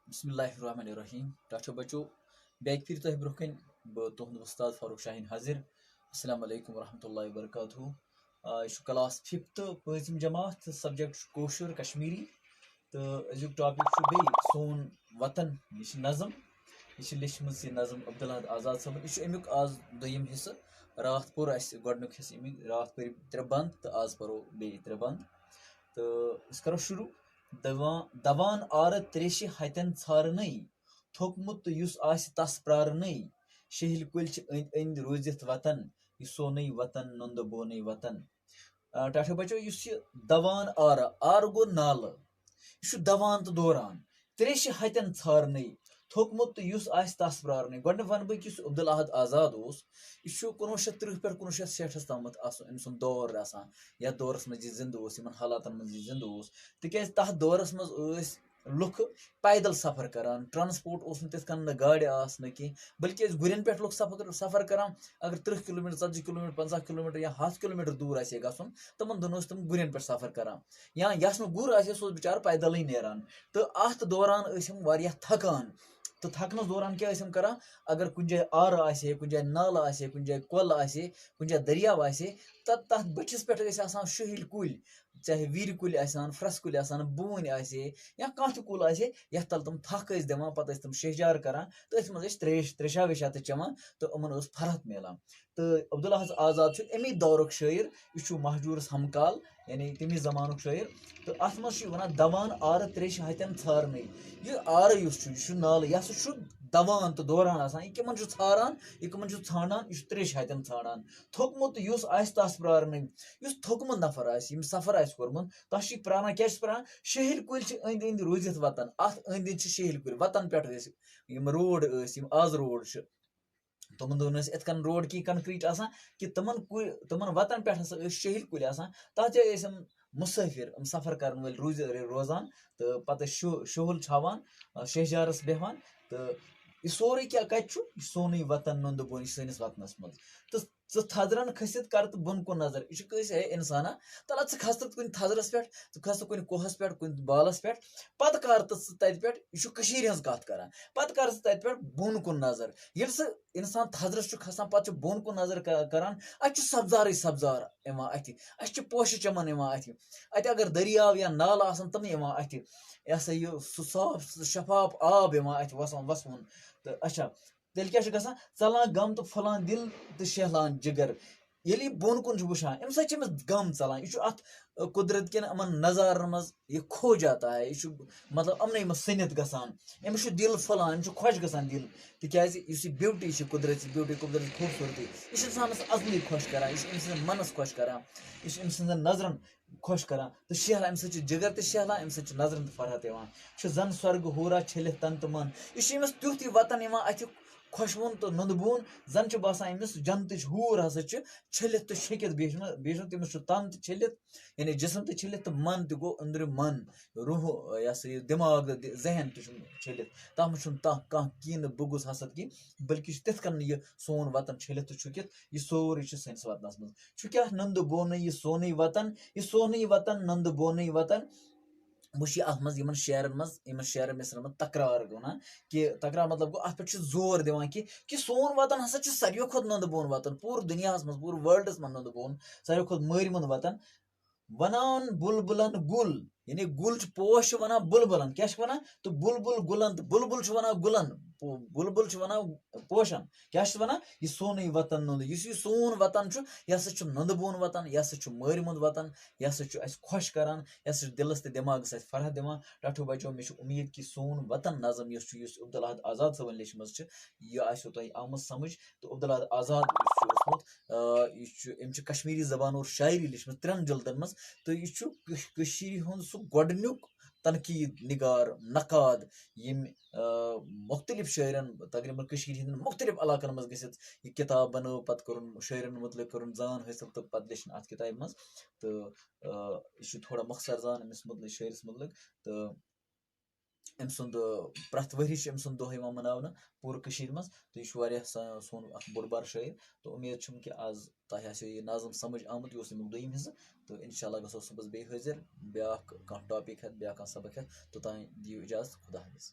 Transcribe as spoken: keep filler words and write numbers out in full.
بسم اللہ الرحمن الرحیم۔ ٹاٹھو بچو، بیک پھر تۄہہِ برونٛہہ کنہِ بہٕ تُہُنٛد وۄستاد فاروق شاہین حاضر۔ السلام علیکم ورحمۃ اللہ وبرکاتہ۔ آ، یہِ چھُ کلاس ففتھ، پٲنٛژِم جماعت، تہٕ سبجیکٹ چھُ کٲشُر کشمیٖری۔ تہٕ أزیُک ٹاپک چھُ بیٚیہِ سون وطن، یہِ چھِ نظم، یہِ چھِ لیٚچھمٕژ یہِ نظم عبدالاحد آزاد صٲبن۔ یہِ چھُ امیُک آز دوٚیِم حصہٕ۔ راتھ پوٚر اَسہِ گۄڈٕنیُک حصہٕ اَمیُک، راتھ پٔرۍ ترٛےٚ بند تہٕ آز پَرو بیٚیہِ ترٛےٚ بند۔ تہٕ أسۍ کَرو شروٗع۔ دوان، دوان آرٕ تریشہِ ہتٮ۪ن ژھارنٕے، تھوٚکمُت تہٕ یُس آسہِ تس پرارنٕے۔ شیہِلۍ کُلۍ چھِ أنٛدۍ أنٛدۍ روٗزِتھ وطن، یہِ سونُے وطن، نُندٕ بونُے وطن۔ آ، ٹاٹھو بچو، یُس یہِ دوان آرٕ، آرٕ گوٚو نالہٕ، یہِ چھُ دوان تہٕ دوران۔ تریشہِ ہتٮ۪ن ژھارنٕے، تھوٚکمُت تہٕ یُس آسہِ تس پرارنٕے۔ گۄڈٕنیتھ ونہٕ بہٕ کہِ یُس عبدالاحد آزاد اوس، یہِ چھُ کُنوُہ شیٚتھ ترٕٛہ پٮ۪ٹھ کُنوُہ شیٚتھ شیٹھس تامتھ آسُن أمۍ سُنٛد دور آسان، یتھ دورس منٛز یہِ زندٕ اوس، یِمن حالاتن منٛز یہِ زندٕ اوس۔ تِکیازِ تتھ دورس منٛز ٲسۍ لُکھ پیدل سفر کران، ٹرانسپورٹ اوس نہٕ تِتھ کٔنۍ، نہٕ گاڑِ آسہٕ نہٕ کینٛہہ، بلکہِ ٲسۍ گُرٮ۪ن پٮ۪ٹھ لُکھ سفر، سفر کران۔ اگر ترٕٛہ کِلوٗ میٖٹر، ژتجی کِلوٗ میٖٹر، پنٛژاہ کِلوٗ میٖٹر یا ہتھ کِلوٗ میٖٹر دوٗر آسہِ ہے گژھُن، تِمن دۄہن ٲسۍ تِم گُرٮ۪ن پٮ۪ٹھ سفر کران۔ یا یس نہٕ گُر آسہِ ہے، سُہ اوس بِچارٕ پیدلٕے نیران۔ تہٕ اتھ دوران ٲسۍ یِم واریاہ تھکان۔ تہٕ تھکنس دوران کیٛاہ ٲسۍ یِم کران؟ اگر کُنہِ جایہِ آرٕ آسہِ ہے، کُنہِ جایہِ نالہٕ آسہِ ہے، کُنہِ جایہِ کۄل آسہِ ہے، کُنہِ جایہِ دٔریاو آسہِ ہے، تہٕ تتھ بٔٹھِس پٮ۪ٹھ ٲسۍ آسان شُہِلۍ کُلۍ، چاہے ویٖرِ کُلۍ آسہِ ہن، پھرٛس کُلۍ آسہِ ہن، بوٗنۍ آسہِ ہے، یا کانٛہہ تہِ کُل آسہِ ہے، یتھ تل تِم تھکھ ٲسۍ دِوان، پتہٕ ٲسۍ تِم شہجار کران، تہٕ أتھۍ منٛز ٲسۍ تریش، تریشا ویشا تہِ چٮ۪وان، تہٕ یِمن اوس فرحت میلان۔ تہٕ عبدالاحد آزاد چھُ امی دورُک شٲعر، یہِ چھُ مہجوٗرس ہمکال، یعنی تَمی زمانُک شٲعر۔ تہٕ اَتھ منٛز چھُ یہِ وَنان، "دوان آرٕ تریشہِ ہتٮ۪ن ژھارنٕے۔" یہِ آرٕ یُس چھُ، یہِ چھُ نالہٕ، یہِ ہسا چھُ دوان تہٕ دوران آسان۔ یہِ کِمن چھُ ژھاران، یہِ کِمن چھُ ژھانڈان؟ یہِ چھُ تریشہِ ہتٮ۪ن ژھانڈان۔ تھوٚکمُت یُس آسہِ، تَس پرارنٕے۔ یُس تھوٚکمُت نفر آسہِ، ییٚمۍ سفر آسہِ کوٚرمُت، تَس چھُ یہِ پراران۔ کیٛاہ چھُ پراران؟ شیہِلۍ کُلۍ چھِ أنٛدۍ أنٛدۍ روٗزِتھ وطن۔ اَتھ أنٛدۍ أنٛدۍ چھِ شیہِلۍ کُلۍ، وطن پٮ۪ٹھ ٲسۍ یِم روڈ ٲسۍ، یِم آز روڈ چھِ۔ تِمن دۄہن ٲسۍ یِتھ کٔنۍ روڈ کِہیٖنۍ، کنکریٖٹ آسان کہِ تِمن کُلۍ، تِمن وَتَن پٮ۪ٹھ ہسا ٲسۍ شیہِلۍ کُلۍ آسان۔ تَتھ جایہِ ٲسۍ یِم مُسٲفِر، یِم سفر کرن وٲلۍ روٗزِ-، روزان تہٕ پتہٕ ٲسۍ شُہ-، شُہُل چھاوان، آ، شہجارس بیٚہوان۔ تہٕ یہِ سورُے کیٛاہ کَتہِ چھُ؟ یہِ چھُ سونُے وطن نُندٕ بون، یہِ چھُ سٲنِس وطنس منٛز۔ تہٕ ژٕ تھزرن کھٔسِتھ کر تہٕ بۄن کُن نظر۔ یہِ چھُ کٲنٛسہِ، ہے اِنسانا، تَلہٕ ژٕ کھس تہٕ کُنہِ تھزرس پٮ۪ٹھ، ژٕ کھس تہٕ کُنہِ کوہس پٮ۪ٹھ، کُنہِ بالس پٮ۪ٹھ، پتہٕ کر تہٕ ژٕ تَتہِ پٮ۪ٹھ، یہِ چھُ کٔشیٖرِ ہٕنٛز کَتھ کران، پتہٕ کر ژٕ تَتہِ پٮ۪ٹھ بۄن کُن نظر۔ ییٚلہِ سُہ اِنسان تھزرس چھُ کھسان، پتہٕ چھُ بۄن کُن نظر ک-، کران، اَتہِ چھُ سبزارٕے سبزار یِوان اَتھِ، اَسہِ چھِ پوشہِ چمن یِوان اَتھِ، اَتہِ اگر دٔریاو یا نالہٕ آسن، تِم یِوان اَتھِ، یہِ ہسا یہِ سُہ صاف، سُہ شفاف آب یِوان اَتھِ وَسان، وَسوُن۔ تہٕ اچھا، تیٚلہِ کیٛاہ چھُ گژھان؟ ژلان غم تہٕ پھۄلان دِل تہٕ شیہلان جِگر۔ ییٚلہِ یہِ بۄن کُن چھُ وٕچھان، اَمہِ سۭتۍ چھِ أمِس غم ژلان۔ یہِ چھُ اَتھ، آ، قُدرت کٮ۪ن یِمن نظارن منٛز یہِ کھو جاتا ہے، یہِ چھُ، مطلب، یِمنٕے منٛز سٔنِتھ گژھان۔ أمِس چھُ دِل پھۄلان، أمِس چھُ خۄش گژھان دِل، تِکیٛازِ یُس یہِ بیوٹی چھِ، قُدرت چھِ بیوٹی، قُدرت چھِ خوٗبصوٗرتی، یہِ چھِ اِنسانَس اَصلی خۄش کران، یہِ چھِ أمۍ سٕنٛدِس منَس خۄش کران، یہِ چھِ أمۍ سٕنٛزن نظرن خۄش کران۔ تہٕ شیہلان، اَمہِ سۭتۍ چھُ جِگر تہِ شیہلان، اَمہِ سۭتۍ چھُ نظرن تہِ فرحت یِوان۔ چھُ زن سۄرگہٕ حورا چھٔلِتھ تن تہٕ من۔ یہِ چھُ أمِس تیُتھ یہِ وطن یِوان اَتھِ، خۄشوُن تہٕ نُندٕ بون، زن چھُ باسان أمِس جنتٕچ حوٗر ہسا چھِ چھٔلِتھ تہٕ چھٔکِتھ بیٖٹھمٕژ، بیٖٹھمٕژ۔ تٔمِس چھُ تن تہِ چھٔلِتھ، یعنی جسم تہِ چھٔلِتھ تہٕ من تہِ گوٚو أنٛدرٕ من، روح، یہِ ہسا یہِ دٮ۪ماغ، دِ-، ذہن تہِ چھُ چھٔلِتھ۔ تتھ منٛز چھُنہٕ تانٛہہ کانٛہہ کینہٕ، بُغض، حسد کینہہ، بلکہِ چھُ تِتھ کٔنۍ یہِ سون وطن چھٔلِتھ تہٕ چھُکِتھ، یہِ سورُے چھُ سٲنِس وطنس منٛز۔ چھُ کیٛاہ نُندٕ بونٕے یہِ سونُے وطن، یہِ سونُے وطن، نُندٕ بونٕے وطن۔ وۄنۍ چھُ یہِ اَتھ منٛز یِمن شعرن منٛز، یِمن شعرن مِصرن منٛز تکرار وَنان کہِ تکرار مطلب گوٚو، اَتھ پٮ۪ٹھ چھُ زور دِوان کہِ، کہِ سون وطن ہسا چھُ ساروِیو کھۄتہٕ نُندٕ بون وطن، پوٗرٕ دُنیاہَس منٛز، پوٗرٕ worldس منٛز نُندٕ بون، ساروِیو کھۄتہٕ مٲرۍ مُنٛد وطن۔ وَنان بُلبُلن گُل، یعنی گُل چھُ، پوش چھِ وَنان بُلبُلن۔ کیٛاہ چھِ وَنان؟ تہٕ بُلبُل گُلن، تہٕ بُلبُل چھُ وَنان گُلن، پو-، بُلبُل چھُ وَنان پوشن۔ کیٛاہ چھِ وَنان؟ یہِ سونُے وطن نُنٛد، یُس یہِ سون وطن چھُ، یہِ ہسا چھُ نُنٛدٕ بون وطن، یہِ ہسا چھُ مٲرۍ مُنٛد وطن، یہِ ہسا چھُ اَسہِ خۄش کران، یہِ ہسا چھُ دِلس تہٕ دٮ۪ماغس اَسہِ فرحت دِوان۔ ٹَٹھو بچو، مےٚ چھِ اُمید کہِ سون وطن نظم یۄس چھُ، یُس عبدالاحد آزاد صٲبن لیٚچھمٕژ چھِ، یہِ آسیو تۄہہِ آمٕژ سمجھ۔ تہٕ عبدالاحد آزاد یُس چھُ اوسمُت، آ، یہِ چھُ، أمۍ چھِ کشمیٖری زبان اور شاعری لیٚچھمٕژ ترٛٮ۪ن جلدن منٛز، تہٕ یہِ چھُ کٔش-، کٔشیٖرِ ہُنٛد سُہ گۄڈٕنیُک تنقیٖد نِگار، نقاد، ییٚمۍ، آ، مُختٔلِف شٲعرن، تقریٖباً کٔشیٖرِ ہٕنٛدٮ۪ن مُختٔلِف علاقن منٛز گٔژھِتھ یہِ کِتاب بنٲو، پتہٕ کوٚرُن شٲعرن مُتعلِق کوٚرُن زان حٲصِل تہٕ پتہٕ لیٚچھِن اَتھ کِتابہِ منٛز۔ تہٕ، آ، یہِ چھُ تھوڑا مۄخصر زان أمِس مُتعلِق، شٲعرس مُتعلِق۔ تہٕ أمۍ سُنٛد، آ، پرٛٮ۪تھ ؤری چھُ أمۍ سُنٛد دۄہ یِوان مناونہٕ پوٗرٕ کٔشیٖرِ منٛز۔ تہٕ یہِ چھُ واریاہ سا-، سون اکھ بوٚڑ بار شٲعر۔ تہٕ اُمید چھُم کہِ آز تۄہہِ آسیو یہِ نظم سمجھ آمُت، یہِ اوس اَمیُک دوٚیِم حصہٕ۔ تہٕ انشاءاللہ گژھو صُبحس بیٚیہِ حٲضِر بیٛاکھ کانٛہہ ٹاپِک ہٮ۪تھ، بیٛاکھ کانٛہہ سبق ہٮ۪تھ۔ توٚتام دِیِو اِجازت، خدا حافظ۔